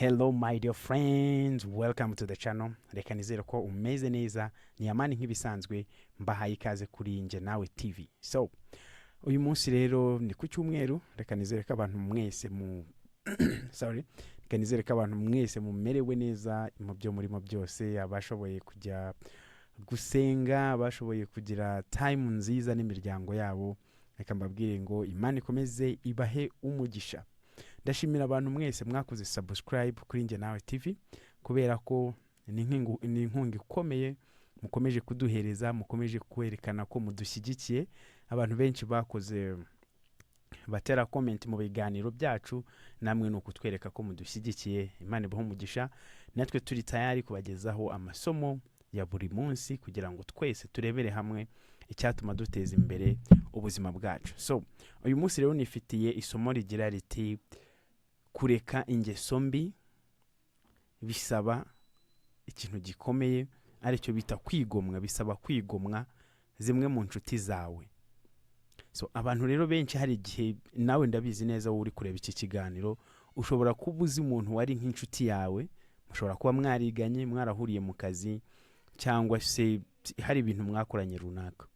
Hello my dear friends, welcome to the channel. Reka nizere ko umeze neza. Ni Amani nk'ibisanzwe, mbahaye ikaze kuri Njye Nawe TV. So uyu munsi rero ni ku cyumweru. Reka nizere ko abantu mwese mu sorry, reka nizere ko abantu mwese mumerewe neza mu byo murimo byose, abashoboye kujya gusenga, abashoboye kugira time nziza n'imiryango yabo. Reka mbabwire ngo Imana ikomeze ibahe umugisha. Ndashimira abantu mwese mwakoze subscribe kuri Njye Nawe TV, kubera ko ni inkunga ikomeye mukomeje kuduhereza, mukomeje kwerekana ko mudushyigikiye. Abantu benshi bakoze, batera comment mu biganiro byacu, namwe ni ukutwereka ko mudushyigikiye. Imana ibahe umugisha. Natwe turi tayari kubagezaho amasomo ya buri munsi kugira ngo twese turebere hamwe icyatuma duteza imbere ubuzima bwacu. So uyu munsi rero nifitiye isomo rigira riti: "Kureka ingeso mbi bisaba ikintu gikomeye, aricyo bita kwigomwa." Bisaba kwigomwa zimwe mu nshuti zawe. So abantu rero benshi, hari igihe nawe, ndabizi neza, wowe uri kureba iki kiganiro, ushobora kuba uzi umuntu wari nk'inshuti yawe. Mushobora kuba mwariganye, mwarahuriye mu kazi, cyangwa se hari ibintu mwakoranye runaka,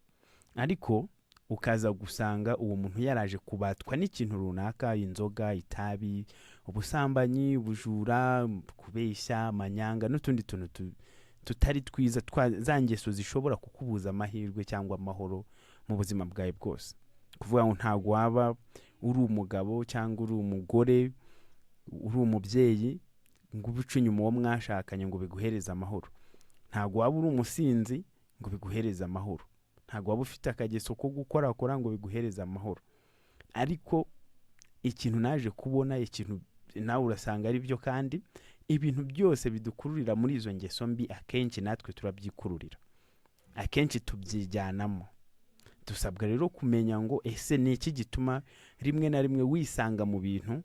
ariko ukaza gusanga uwo muntu yaraje kubatwa n'ikintu runaka: inzoga, itabi, ubusambanyi, ubujura, kubeshya, amanyanga n'utundi tuntu tutari twiza, za ngeso zishobora kukubuza amahirwe cyangwa amahoro mu buzima bwawe bwose. Kuvuga ngo ntabwo waba uri umugabo cyangwa uri umugore, uri umubyeyi, ngo ube uca inyuma uwo mwashakanye ngo biguhereze amahoro. Ntabwo waba uri umusinzi ngo biguhereze amahoro. Ntabwo waba ufite akageso ko gukorakora ngo biguhereze amahoro. Ariko ikintu naje kubona, ikintu nawe urasanga ari byo, kandi ibintu byose bidukururira muri izo ngeso mbi, akenshi natwe turabyikururira, akenshi tubyijyanamo. Dusabwa rero kumenya ngo ese ni iki gituma rimwe na rimwe wisanga mu bintu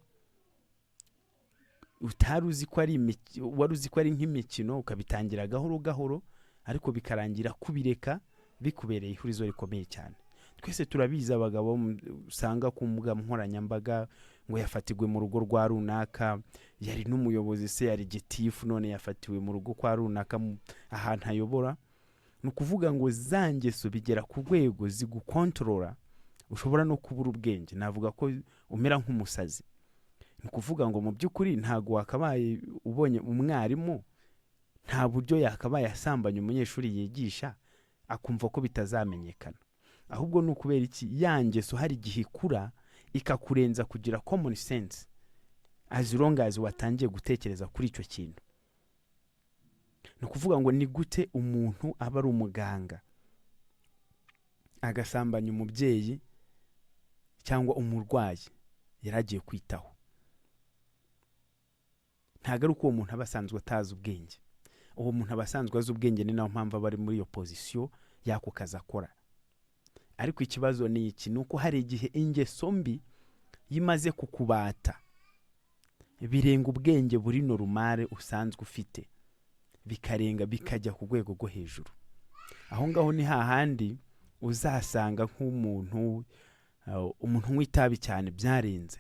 utari uzi ko ari wari uzi ko ari nk'imikino, ukabitangira gahoro gahoro, ariko bikarangira kubireka bikubereye ihurizo rikomeye cyane? Twese turabizi, abagabo usanga ku mbuga nkoranyambaga ngo yafatirwe mu rugo rwa runaka, yari n'umuyobozi se, yari gitifu, none yafatiwe mu rugo kwa runaka, ahantu ayobora. Ni ukuvuga ngo za ngeso bigera ku rwego zigukontorora, ushobora no kubura ubwenge, navuga ko umera nk'umusazi. Ni ukuvuga ngo mu by'ukuri ntabwo wakabaye ubonye umwarimu, nta buryo yakabaye asambanya umunyeshuri yigisha akumva ko bitazamenyekana. Ahubwo ni ukubera iki? Ya ngeso hari igihe ikura ikakurenza kugira common sense, as long as watangiye gutekereza kuri icyo kintu. Ni ukuvuga ngo ni gute umuntu aba ari umuganga agasambanya umubyeyi cyangwa umurwayi yari agiye kwitaho? Ntabwo ari uko uwo muntu aba asanzwe atazi ubwenge. Uwo muntu aba asanzwe azi ubwenge, ni nayo mpamvu aba ari muri iyo position y'ako kazi akora. Ariko ikibazo ni iki? Ni uko hari igihe ingeso mbi iyo imaze kukubata, birenga ubwenge buri normal usanzwe ufite, bikarenga bikajya ku rwego rwo hejuru. Aho ngaho ni hahandi uzasanga nk'umuntu umuntu unywa itabi cyane byarenze,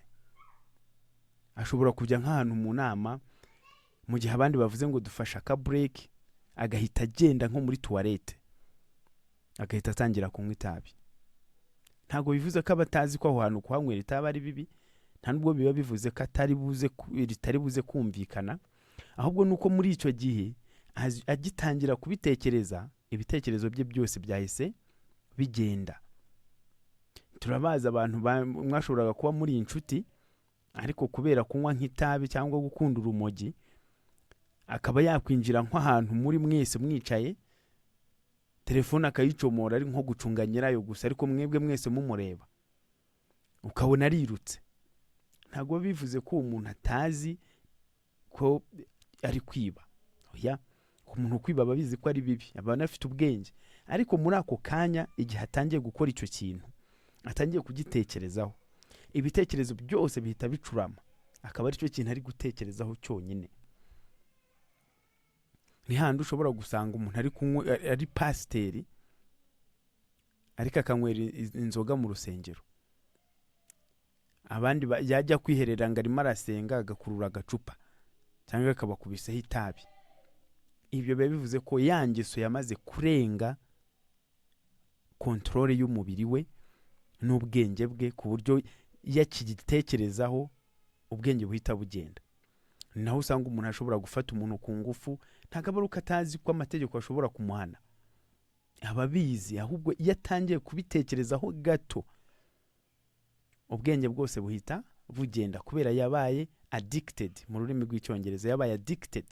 ashobora kujya nk'ahantu mu nama, mu gihe abandi bavuze ngo dufashe aka break, agahita agenda nko muri toilette, agahita atangira kunywa itabi. Ntabwo bivuze ko aba atazi ko aho hantu kuhanywera itabi ari bibi, nta nubwo biba bivuze ko atari buze ritari buze kumvikana. Ahubwo ni uko muri icyo gihe agitangira kubitekereza, ibitekerezo bye byose byahise bigenda. Turabazi abantu mwashoboraga kuba muri inshuti, ariko kubera kunywa nk'itabi cyangwa gukunda urumogi, akaba yakwinjira nk'ahantu muri mwese mwicaye, telefone akayicomora ari nko gucunga nyirayo gusa, ariko mwebwe mwese mumureba, ukabona arirutse. Ntabwo biba bivuze ko uwo muntu atazi ko ari kwiba. Oya, umuntu ukwiba aba abizi ko ari bibi, aba anafite ubwenge. Ariko muri ako kanya, igihe atangiye gukora icyo kintu, atangiye kugitekerezaho, ibitekerezo byose bihita bicurama, akaba aricyo kintu ari gutekerezaho cyonyine. Ni handi ushobora gusanga umuntu ari kunywa, ari pasiteri, ariko akanywera inzoga mu rusengero. Abandi yajya kwiherera ngo arimo arasenga, agakurura agacupa Cyangwa akabakubiseho itabi. Ibyo biba bivuze ko ya ngeso yamaze kurenga contrôle y'umubiri we n'ubwenge bwe, ku buryo iyo akigitekerezaho ubwenge buhita bugenda. Ni naho usanga umuntu ashobora gufata umuntu ku ngufu. Ntabwo aba ari uko atazi ko amategeko ashobora kumuhana, aba abizi. Ahubwo iyo atangiye kubitekerezaho gato, ubwenge bwose buhita bugenda, kubera yabaye addicted. Mu rurimi rw'Icyongereza, yabaye addicted.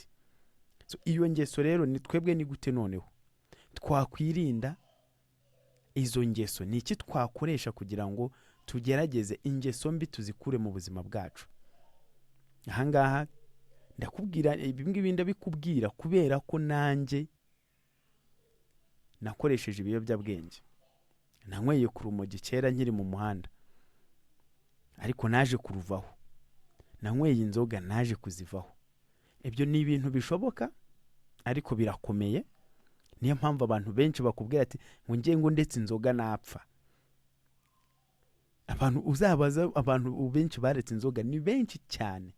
So, iyo ngeso rero ni twebwe, ni gute noneho twakwirinda izo ngeso? Ni iki twakoresha kugira ngo tugerageze ingeso mbi tuzikure mu buzima bwacu? Ahangaha ndakubwira, ibi ngibi ndabikubwira kubera ko nanjye nakoresheje ibiyobyabwenge. Nanyweye ku rumogi kera nkiri mu muhanda, ariko naje kuruvaho. Nanyweye inzoga, naje kuzivaho. Ibyo ni ibintu bishoboka, ariko birakomeye. Niyo mpamvu abantu benshi bakubwira ati ngo ngiye ngo ndetse inzoga napfa. Abantu uzabaza, abantu benshi baretse inzoga ni benshi cyane,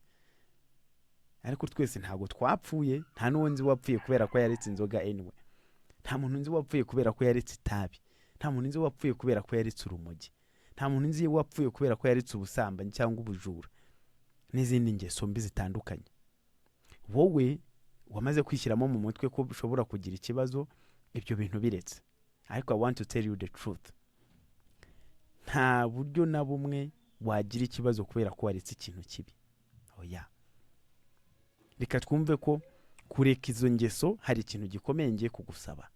ariko twese ntabwo twapfuye. Nta n'uwo nzi wapfuye kubera ko yaretse inzoga. Anyway, nta muntu nzi wapfuye kubera ko yaretse itabi. Nta muntu nzi wapfuye kubera ko yaretse urumogi. Nta muntu nzi wapfuye kubera ko yaretse ubusambanyi cyangwa ubujura n'izindi ngeso mbi zitandukanye. Wowe wamaze kwishyiramo mu mutwe ko ushobora kugira ikibazo ibyo bintu biretse, ariko I want to tell you the truth: nta buryo na bumwe wagira ikibazo kubera ko waretse ikintu kibi. Oya. Reka twumve ko kureka izo ngeso hari ikintu gikomeye ngiye kugusaba.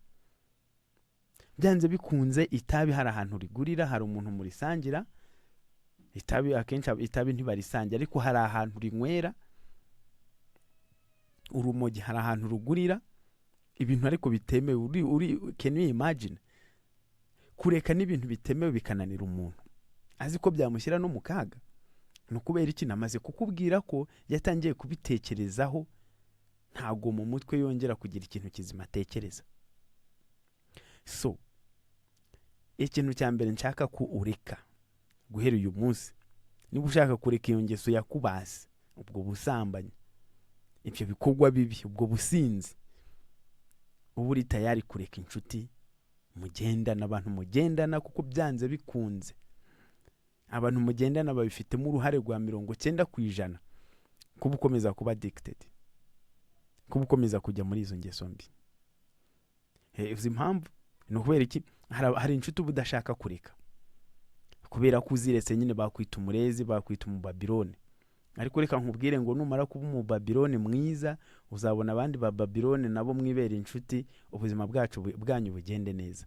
Byanze bikunze, itabi hari ahantu rigurira, hari umuntu murisangira. Itabi, akenshi itabi ntibarisangira, ariko hari ahantu rinywera. Urumogi hari ahantu rugurira, ibintu ariko bitemewe. Uri can you imagine kureka n'ibintu bitemewe bikananira umuntu azi ko byamushyira no mu kaga? Ni ukubera iki? Namaze kukubwira ko yatangiye kubitekerezaho, ntabwo mu mutwe yongera kugira ikintu kizima atekereza. So, ikintu cya mbere nshaka ko ureka guhera uyu munsi, niba ushaka kureka iyo ngeso yakubase, ubwo busambanyi, ibyo bikorwa bibi, ubwo businzi, uba uri tayari kureka inshuti mugendana, abantu mugendana, kuko byanze bikunze abantu mugendana babifitemo uruhare rwa 90% kuba ukomeza kuba addicted, kuba ukomeza kujya muri izo ngeso mbi. Uzi impamvu? Ni ukubera iki? Hari inshuti uba udashaka kureka kubera ko uziretse nyine bakwita umurezi, bakwita umubabirone. Ariko reka nkubwire ngo numara kuba umubabirone mwiza, uzabona abandi ba Babirone nabo mwibera inshuti, ubuzima bwacu bwanyu bugende neza.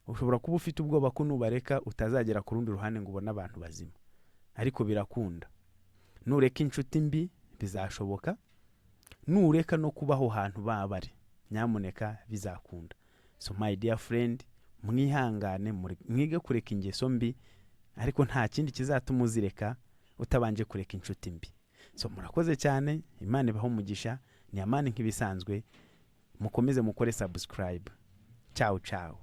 Ushobora kuba ufite ubwoba ko nubareka utazagera ku rundi ruhande ngo ubone abantu bazima, ariko birakunda. Nureka inshuti mbi bizashoboka, nureka no kuba aho hantu baba bari, nyamuneka bizakunda. So my dear friend, mwihangane, mwige kureka ingeso mbi, ariko nta kindi kizatuma uzireka utabanje kureka inshuti mbi. So murakoze cyane, Imana ibahe umugisha. Ni Amani nk'ibisanzwe. Mukomeze mukore subscribe. Ciao ciao.